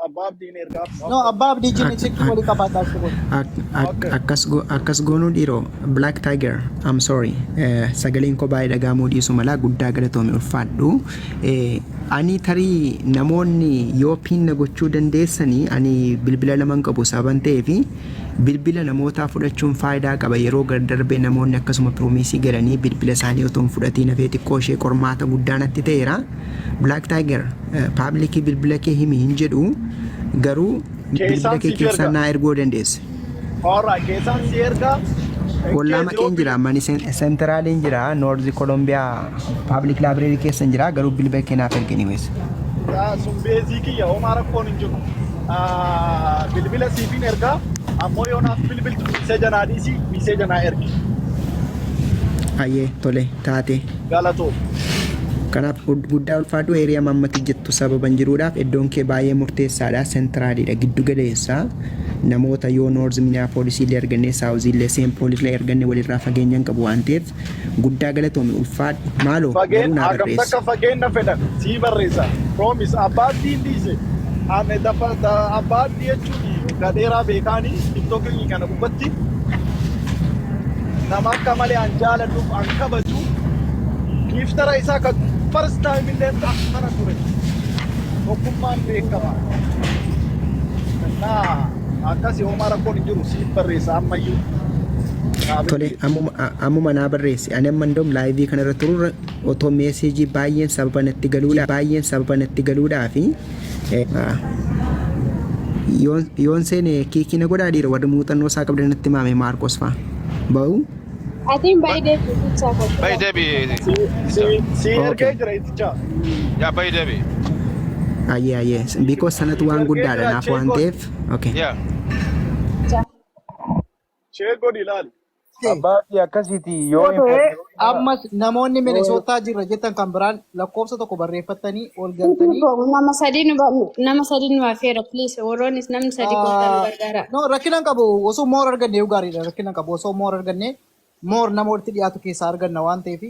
Abbaa Abdiin ergaaf, no No, problem. Abbaa Abdii jini silkii walii qabaadhaa itti godhi. Akkas akkas goonuu dhiiroo. Black Tiger, I'm sorry. Sagaleen koo baay'ee dhagahamuu dhiisuu mala. Guddaa galatoomi, ulfaadhu. Ani tarii namoonni yoo pin na gochuu dandeessanii, ani bilbila lama hin qabu sababan ta'eefi bilbila namootaa fudhachuun faayidaa qaba. Yeroo gar darbee namoonni akkasuma promise galanii bilbila isaanii otoo hin fudhatiin hafee xiqqoo ishee qormaata guddaa natti ta'eera. Black Tiger, public bilbila kee himi hin jedhu, garuu bilbila Keessaan kee siif keessaan erga. naa erguu dandeessa. Alright, keessaan si erga. Ollaa Kee maqeen jira, mani centraliin jira, North Columbia Public Library keessan jira, garuu bilbila kee naaf ergi anyways. Sun beezii kiyya, homaa rakkoon hin jiru. Bilbila siifin ergaa, ammoo yoo naaf bilbiltu message naa dhiisi, message naa ergi. Ayyee, tole, taate. Galatoo. Kanaaf guddaa ulfaadhu. Area mammatti jettu sababan jiruudhaaf iddoon kee baay'ee murteessaadha. Centraliidha, giddu galeessa. Namoota yoo North Minneapolis illee arganne, South illee, St. Paul illee arganne, walirraa fageenya hin qabu waan ta'eef guddaa galatoomi, ulfaadhu. Maaloo garuu Fageen naa hagam barreessi. Takka fageenya fedhan sii barreessa. Promise, Abbaa Abdiin dhiise. Ane dafa Abbaa Abdii jechuun gadheeraa beekaanii TikTokii kana gubbatti nama akka malee an jaaladhuuf an kabaju, giftera isaa kan first time illee kana ture. Tokkummaan beekama. Naa akkasii homaa rakkoon hin jiru, siif barreessa ammayyuu. Naa Tole. bilbili. Ammuma naa barreessi. Ani amma indoom live kanarra tururra otoo message baay'een sababa natti galuudha baay'een sababa natti galuudhaa fi yoon seene kick na godhaa dhiira. Warri muuxannoo isaa qabdan natti maame, Maarqos fa'a. Ba'u. Atiin baay'ee deebisaa. Bayi deebi. Si si ergee jira iticha. Yaa, bayi deebi. Ayyee, because sanatu waan Ergee guddaadha jira, naaf waan check godhi. ta'eef. Okay. Yaa. Check godhi, ilaali. Abbaa fi akkasiiti yoo Yoo ta'e information ammas namoonni yoo Minnesota jirra jettan kan biraan lakkoofsa tokko barreeffattanii ol galtanii. Nama sadii nu hafeera, please. Warroonnis namni sadii gooftaa nu gargaara. No, rakkina hin qabu. Osoo more arganne yoo gaariidha. Rakkina hin qabu. Osoo more arganne, more nama walitti dhiyaatu keessaa arganna waan ta'eef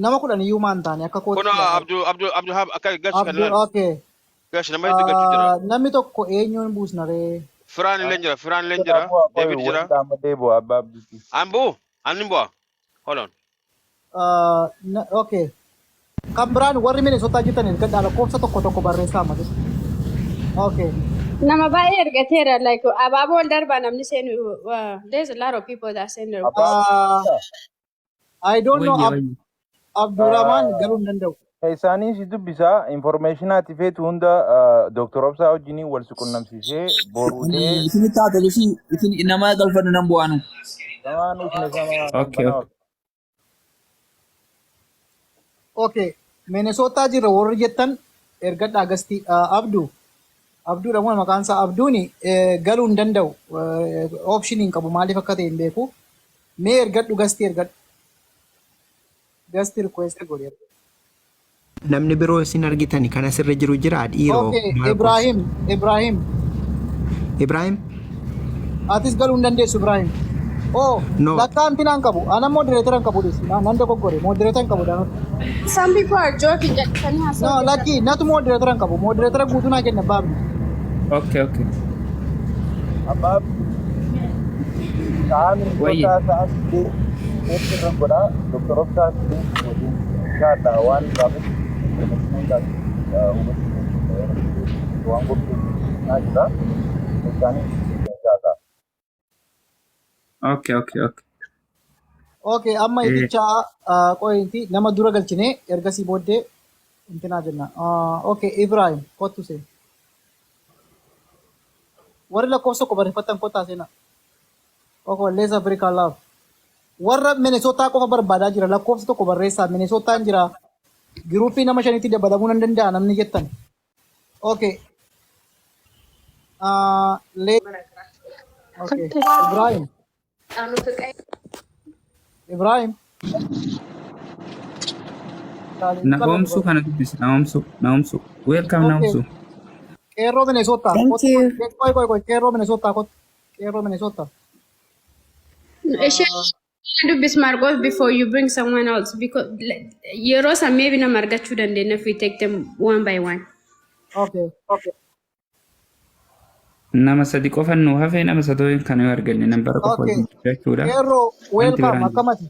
nama 10 iyyuu maan taane akka kootti Kun ilaala. Abdul Abdul Abdul Hab akka galchi kan Abdul ilaali. Okay. Galchi nama hedduu galchuu jira. Namni tokko eenyuun buusna ree? Firaan illee jira. Firaan illee jira. Bu'aa qoy David jira. wanta amma deebi'u Abbaa Abdiiti. An bu'u. An ni bu'a. Hold on. Okay. Kan biraan warri Minnesota jirtan ergadhaa, lakkoofsa tokko tokko barreessaa ammas. Okay. Nama baay'ee ergateera, like abaaboo ol darbaa namni seenu, there's a lot of people that send their Abbaa I don't know. Wayye wayye. Abdurrahman galuu hin danda'u. Isaanii si dubbisaa, information ati feetu hunda Dr. Obsaa wajjiniin wal si qunnamsiisee boruutee. Isin taate isin isin nama galfannu nan bu'aanu. Samaan usne sama Okay banaa. Okay. Okay. Minnesota jirra warri jettan ergadhaa guest. Abduu. Abduudha moo maqaan isaa? Abduuni galuu hin danda'u. Option hin qabu, maaliif akka ta'e hin beeku. Mee ergadhu, guest ergadhu. Guest request godhi. Namni biroo isin argitan kan asirra jiru jira dhiiroo? Okay, Maarqos. Ibrahim, Ibrahim. Ibrahim? Atis galuu hin dandeessu, Ibrahim. Oh, No. lakkaa antinaan qabu. Ana moderator hin qabu dhis. Nan dogoggore. Moderator hin qabu dha. Some people are joking jedhanii No, haasa'u. lakki natu moderator hin qabu. Moderator guutuu naa kenna baabni. Okay. Abbaa sa'a Wayye. Minnesota sa'a 8 irra godhaa, Dr. Obsaa fidee waliin inshallah waan gaafatu information hundaa hubachuu waan qopheessaa jira. Isaanii inshallah. Okay. Okay, amma iticha qoyinti nama dura galchine, ergasii booddee intinaa jenna. Okay, Ibrahim, kottu seen. Warri lakkoofsa tokko barreeffatan kottaa seenaa. Okay, let's Africa love. Warra Minnesota qofa barbaadaa jira, lakkoofsa tokko barreessaa. Minnesotaan jira. Group nama shanitti dabalamuu nan danda'a namni jettan. Okay. Okay. Ibrahim. Ibrahim. Naomsu kana dubbisi, Naomsu, Naomsu. Welcome. Okay. Naomsu. Qeerroo Minnesota. Thank Kottu. you. Qoy qoy qoy, qeerroo Minnesota kottu. Qeerroo Minnesota. Ishee dubbis Margot before you bring someone else, because yeroo san maybe nama argachuu dandeenya if we take them one by one. Okay. Okay. Nama sadi qofa nu hafe, nama sadoo kana yoo arganne nambara qofa Okay. wajjin jechuudha. Qeerroo, Wanti welcome. biraan Akkamati?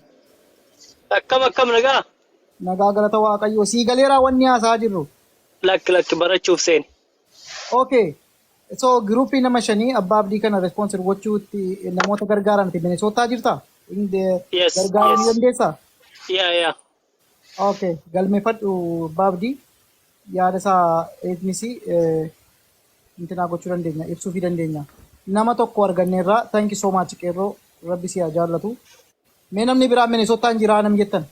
Akkam, akkam, nagaa? Nagaa, galata Waaqayyoo. Sii galeeraa wanni haasaa jirru? Lakki, lakki, barachuuf seeni. Okay. So groupii nama shanii abbaa abdii kana sponsor gochuutti namoota gargaaran Minnesota jirta? Yes. Gargaaruu ni Yes. dandeessaa? Yeah. Okay. Galmeeffadhu abbaa abdii. Yaada isaa eegmisi intinaa gochuu dandeenya, ibsuufii dandeenya. Nama tokko arganneerraa, thank you so much, qeerroo, rabbi si haa jaallatu. Mee namni biraa Minnesotaan jiraa nam jettan?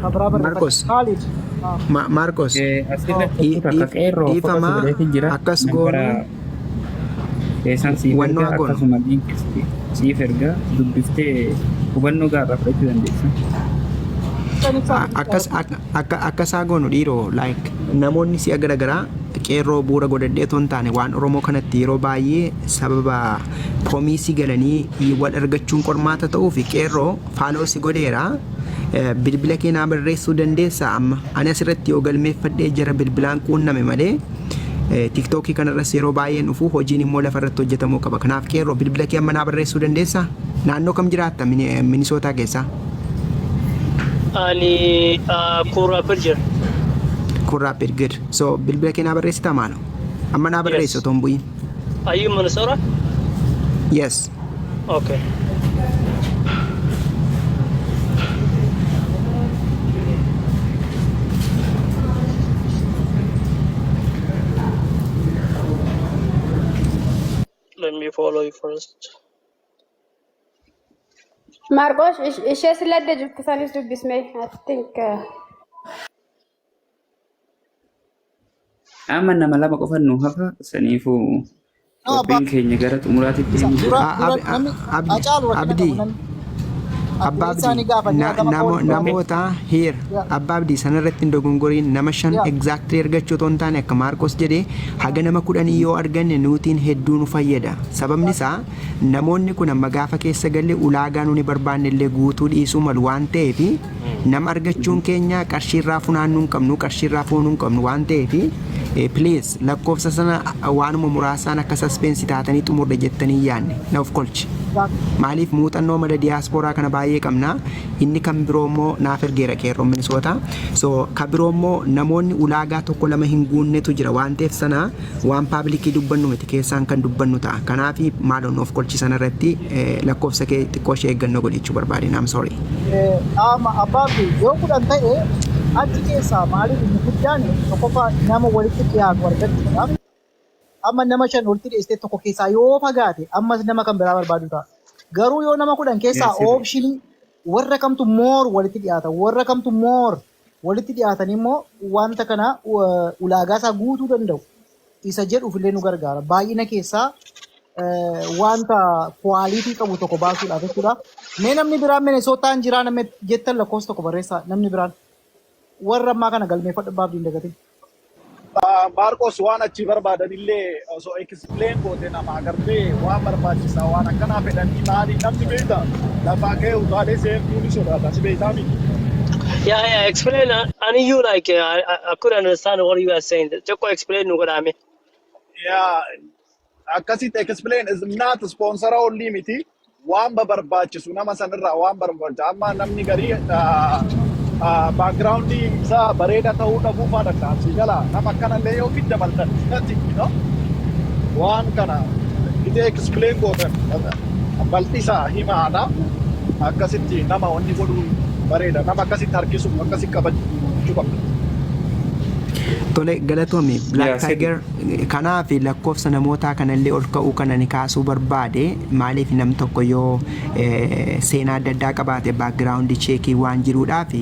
Kan biraa barreeffadhu. Marcos. Khalid. Ah. Marcos. Asirratti tokko takka qeerroo focus Dhiifama, godheetu jira. Akkas Nambara goonu keessan siif wannoo ergaa haa goonu. Akkasuma liinkii siif ergaa, dubbiftee hubannoo gaariirraa fudhachuu dandeessa. Ibsan ibsaa. Akkas akka akkasaa goonu dhiiroo, like namoonni si'a garaagaraa qeerroo bu'uura godhadhee otoo hin taane waan Oromoo kanatti yeroo baay'ee sababa promise galanii wal argachuun qormaata ta'uu fi qeerroo follow si godheera. Bilbila kee naa barreessuu dandeessaa? Amma ani asirratti yoo galmeeffadhee jara bilbilaan quunname malee TikTokii kanarras yeroo baay'een dhufu, hojiin immoo lafarratti hojjetamuu qaba. Kanaaf qeerroo, bilbila kee amma naa barreessuu dandeessaa? Naannoo kam jiraatta Minisootaa keessaa? Ani Coon Rapids jira. Coon Rapids, good. So bilbila kee naa barreessitaa maalo? Amma naa barreessi Yes. otoo hin bu'in. Are you in Minnesota? Yes. Okay. Let me follow you first. Marcos, ishee siladde jirtu sanis dubbisme. I think Amma nama lama qofa nu hafa, saniifuu No, abbaa qophiin keenya gara xumuraatitti isa deemu dura jira. dura namni Hacaalu rakkina Abdii. qabu namni Abbaa addeessaa ni Abdii gaafannee hagam akka walitti qabame. Namoota here Abbaa Abdii sanarratti hin dogongoriin, nama shan exactly argachuu otoo hin taane, akka Maarkos jedhee haga nama 10 yoo arganne nuutiin hedduu nu fayyada. Sababni isaa namoonni kun amma gaafa keessa galle ulaagaa nuni barbaanne illee guutuu dhiisuu malu waan ta'eef, nama argachuun keenya qarshiirraa funaannuu hin qabnu, qarshiirraa fuunuu hin qabnu waan ta'eef, please lakkoofsa sana waanuma muraasaan akka suspense taatanii xumurre jettanii yaanne na of kolchi. Maaliif muuxannoo mala diyaaspooraa kana baay'ee qabna. Inni kan biroo immoo naaf ergeera qeerroon Minisoota. So kan biroo immoo namoonni ulaagaa tokko lama hin guunnetu jira waan ta'eef, sana waan publicii dubbannu miti, keessaan kan dubbannu ta'a. Kanaaf maaloo of kolchi sana irratti lakkoofsa kee xiqqoo ishee eeggannoo godhi jechuu barbaade. I'm sorry. Amma abbaa fi yoo 10 ta'e achi keessaa maaliif inni guddaan tokkoffaa nama walitti dhiyaatu argachuudhaaf, amma nama shan walitti dhiyeessitee tokko keessaa yoo fagaate ammas nama kan biraa barbaadu ta'a. Garuu yoo nama 10 keessaa optionii warra kamtu more walitti dhiyaata, warra kamtu more walitti dhiyaatan immoo wanta kana ulaagaa isaa guutuu danda'u isa jedhuuf illee nu gargaara. Baay'ina keessaa wanta quality qabu tokko baasuudhaaf jechuudha. Mee namni biraan Minnesotaan jiraa namni jettan lakkoofsa tokko barreessaa, namni biraan. Warra ammaa kana galmeeffadhu baaf hin dagatin. Maarqos, waan achi barbaadan illee osoo explain goote nama agartee waan barbaachisaa waan akkanaa fedhanii maali, namni beekta lafaa ka'ee utaalee seentuu ni sodaata, si beektaa miti. Yeah, explain. And you like, I couldn't understand what you are saying. Xiqqoo explain nu godhaame. Yeah, akkasitti explain is not sponsor only miti, waan barbaachisu nama sanirraa waan barbaachisu. Amma namni garii background isaa bareeda ta'uu dhabuu faa danda'a, si jala nama akkanallee yoo fidda dabaltan nothing, waan kana ite explain gootan bal'isaa himaadha, akkasitti nama wanni godhuu bareeda, nama akkasitti harkisu akkasitti qabachuu qabda. Tole, galatoomi Black Yaa, sirri. Tiger. Kanaaf lakkoofsa namootaa kanallee ol ka'uu kana ni kaasuu barbaade. Maaliif nam tokko yoo seenaa adda addaa qabaate background checkii waan jiruudhaaf,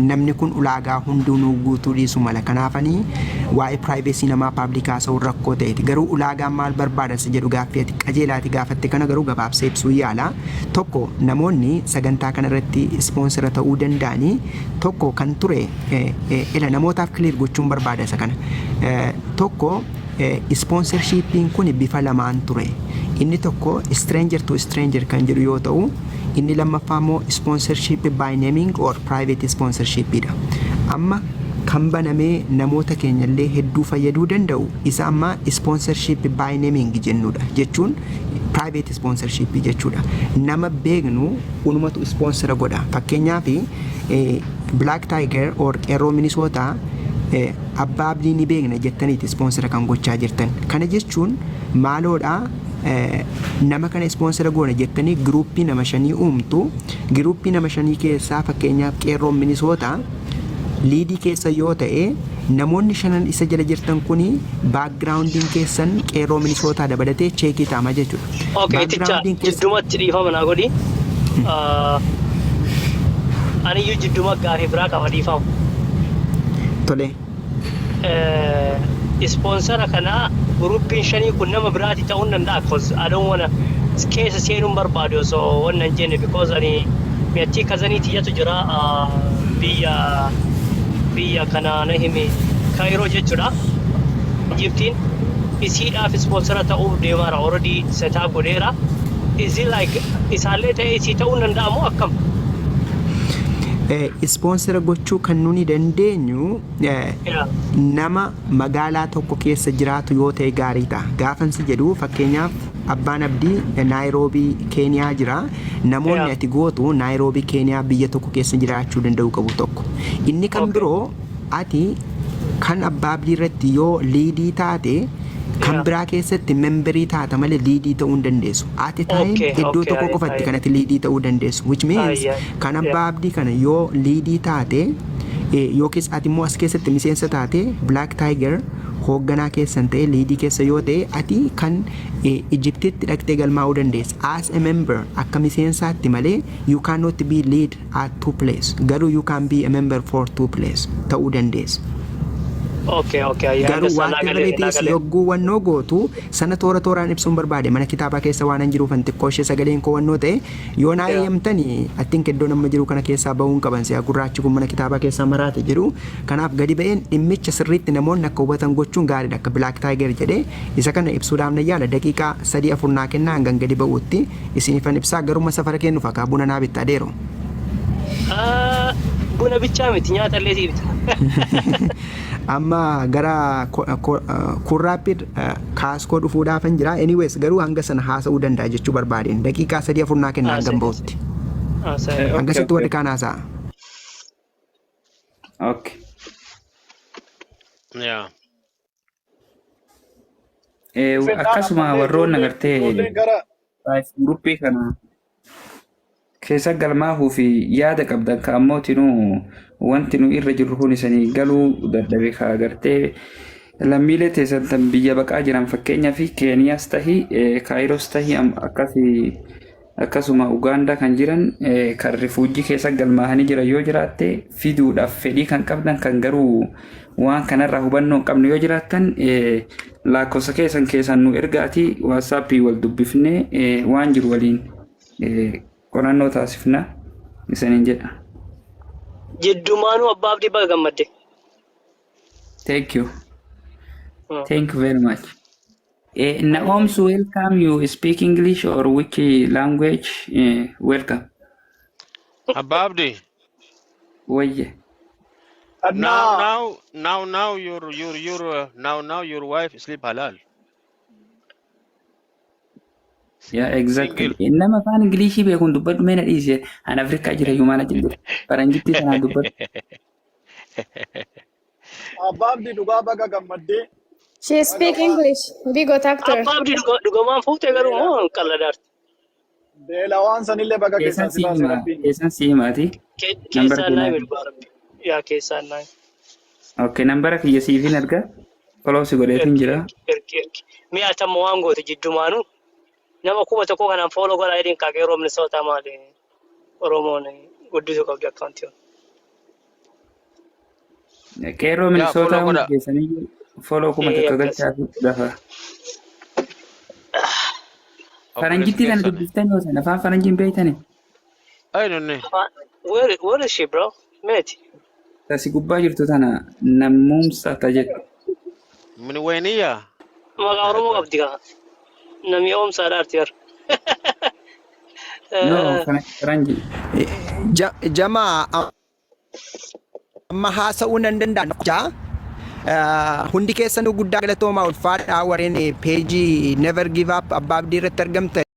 namni kun ulaagaa hunduu nuu guutuu dhiisuu mala. Kanaafanii waa'ee privacy namaa public haasa'uun rakkoo ta'eeti. Garuu ulaagaan maal barbaada isa jedhu gaaffii ati qajeelaati gaafatte kana garuu gabaabsee ibsuu yaala. Tokko, namoonni sagantaa kanarratti sponsora ta'uu danda'anii tokko kan ture ila namootaaf clear gochuun barbaada isa kana. Tokko, sponsorshipiin kun bifa lamaan ture. Inni tokko stranger to stranger kan jedhu yoo ta'u, inni lammaffaa immoo sponsorship by naming or private sponsorship dha. Amma Kan banamee namoota keenya illee hedduu fayyaduu danda'u isa amma sponsorship by naming jennudha. Jechuun private sponsorship jechuudha. Nama beeknu unumatu sponsor godha. Fakkeenyaaf, Black Tiger or Qeerroo Minnesota Abbaa Abdii ni beekna jettaniiti sponsor kan gochaa jirtan. Kana jechuun maaloodha? Nama kana sponsor goona jettanii groupii nama shanii uumtu. Groupii nama shanii keessaa, fakkeenyaaf, Qeerroon Minnesota leadii keessa yoo ta'e, namoonni shanan isa jala jirtan kuni backgroundiin keessan Qeerroo Minnesota dabalatee checkii ta'ama jechuudha. Okay, iticha Backgroundiin keessa jiddumatti dhiifama naa godhi. Aniyyuu jidduma gaafii biraa qaba, dhiifama. Tole. Sponsora kana groupiin shanii kun nama biraati ta'uu hin danda'a, 'cause I don't wanna keessa seenuun barbaadu osoo wanna hin jenne, because ani mi'attii cousinii tiyyatu jira, biyya kana na himi, Kaayiroo jechuudha. Egyptiin isiidhaaf sponsora ta'uuf deemaara, already set up godheera. Is it like isaallee ta'ee isii ta'uu hin danda'amu akkam? Sponsora gochuu kan nuni dandeenyu nama magaalaa tokko keessa jiraatu yoo ta'e gaarii ta'a. Gaafansi jedhu, fakkeenyaaf, Abbaan Abdii Naayiroobii Keeniyaa jira. Namoonni ati gootu Naayiroobii Keeniyaa biyya tokko keessa jiraachuu danda'u qabu tokko. Inni kan biroo, ati kan Abbaa Abdii irratti yoo leadii taate, kan biraa keessatti memberii taata malee leadii ta'uu hin dandeessu. At a time iddoo tokko qofatti kan ati leadii ta'uu dandeessu. Which means kan Abbaa Abdii kana yoo leadii taate, yookiis ati immoo as keessatti miseensa taate, Black Tiger hoogganaa keessan ta'e, leadii keessa yoo ta'e, ati kan Ijiptitti dhaqxee galmaa'uu dandeessa. As a member, akka miseensaatti malee, you cannot be lead at two place. Garuu you can be a member for two place ta'uu dandeessa. Okay. I Garuu understand. Naa whatever galee, it naa is, galee. yogguu wannoo gootu sana toora tooraan ibsuun barbaade. Mana kitaabaa keessa waan hin jiruuf xiqqoo ishee sagaleen koo wannoo ta'e yoo naa eeyyamtani, I think iddoo nama jiru kana keessaa bahuun qaban si'a gurraachi kun mana kitaabaa keessaa maraate jedhu. Kanaaf gadi ba'een dhimmicha sirriitti namoonni akka hubatan gochuun gaariidha. Akka Black Tiger jedhee isa kana ibsuudhaaf na yaala. Daqiiqaa 3 4 naa kennaa, hangan gadi ba'uutti isinifan ibsaa. Garuma safara kennuuf akka buna naa bitta adeero. Ah, buna bichaa miti, nyaata illee sii bita. Amma gara kurraappi kaaskoo dhufuudhaafan jira. Anyways, garuu hanga sana haasa'uu danda'a jechuu barbaadeen daqiiqaa 3 4 naa kennaa hangan ba'utti. Haasa'e. Hangasitti warri kaan haasa'a. Okay. Yeah. Fedhaan Akkasuma ammallee warroonni ijoolleen agartee ijoolleen gara groupii kana keessa galmaahuu fi yaada qabdan ka ammoo tinuu wanti nu irra jirru kun isanii galuu dadhabe, ka agartee lammiilee teessan tan biyya baqaa jiran, fakkeenyaa fi Keeniyaas tahi, Kaayiroos tahi, akkasi akkasuma Ugaandaa kan jiran, kan refugee keessa galmaahanii jiran yoo jiraatte, fiduudhaaf fedhii kan qabdan, kan garuu waan kanarraa hubannoo hin qabne yoo jiraattan, lakkoofsa keessan keessan nu ergaatii WhatsAppii wal dubbifnee waan jiru waliin qorannoo taasifna isaniin jedha. Jiddumaanuu Abbaa Abdii baga gammadde. Thank you. Thank you very much. Naoms, welcome. You speak English or which language? Welcome. Abba Abdi. Wayye. Now, Annaa now, your, now your wife sleep halal. Yeah, exactly. Single. Nama afaan Ingilishii beekuun dubbadhu mee na dhiise. An Afrikaa jira iyyuu maal achi jira. Faranjittii sanaa dubbadhu. Abbaa Abdii, dhugaa baga gammaddee. She speak English. Bigot actor. Abbaa Abdii, dhugamaan fuute garuu moo qalladaarti? Beela waan sanillee baga Keessan keessaa si si baase hima. Rabbiin. Keessan si himaati. Nambara Keessaan naa keenyaa. himi, dhugaa Rabbi. Yaa, keessaan naa himi. Okay, nambara kiyya siifin erga. Follow si godheetiin Ergi jira. ergi ergi ergi. Mi'a tamma waan goote jiddumaanuu nama 1000 kanaan follow godhaa jedhiin kaa. Qeerroo Minnesota maali, Oromoon guddisuu qabdi accountii. Qeerroo Yaa Minnesota follow hundi godha. keessanii follow kuma Ee takka akkas. galchaa fi dafa. Obboleessi Faranjittii kana keessan. dubbistanii yoo sana afaan faranjiin beektanii. Ay nunni. Where is she, bro? Meeti. Tasi gubbaa jirtu tana nammuumsa ta jettu. Min wayniya. Maqaa Oromoo qabdi kaa. Namni oomsaadha arti bara. No, faranji. Jamaa. Amma haasa'uu nan danda'a. Hundi keessanuu guddaa galatoomaa, ulfaadhaa, warreen peejii Never Give Up Abbaa Abdii irratti argamtan.